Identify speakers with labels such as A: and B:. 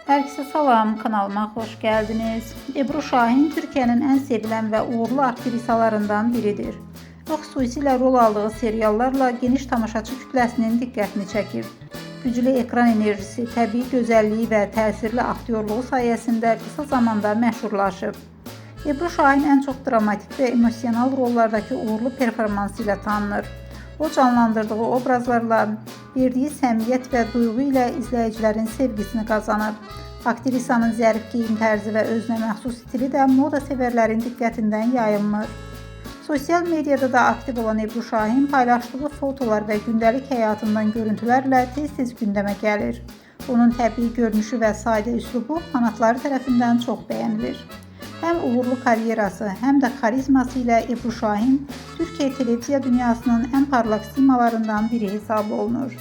A: Herkese salam, kanalıma hoş geldiniz. Ebru Şahin Türkiye'nin en sevilen ve uğurlu aktrisalarından biridir. O xüsusilə rol aldığı seriallarla geniş tamaşaçı kütləsinin diqqətini çəkir. Güclü ekran enerjisi, təbii gözəlliyi və təsirli aktyorluğu sayəsində qısa zamanda məşhurlaşıb. Ebru Şahin ən çox dramatik və emosional rollardakı uğurlu performansı ilə tanınır. O canlandırdığı obrazlarla, verdiyi səmimiyyət və duyğu ilə izləyicilərin sevgisini qazanıb. Aktrisanın zərif geyim tərzi və özünə məxsus stili də moda sevərlərin diqqətindən yayınmır. Sosial mediada da aktiv olan Ebru Şahin paylaşdığı fotolar və gündəlik həyatından görüntülərlə tez-tez gündəmə gəlir. Onun təbii görünüşü və sadə üslubu fanatları tərəfindən çox bəyənilir. Həm uğurlu karyerası, həm də xarizması ilə Ebru Şahin Türkiyə televiziya dünyasının ən parlaq simalarından biri hesab olunur.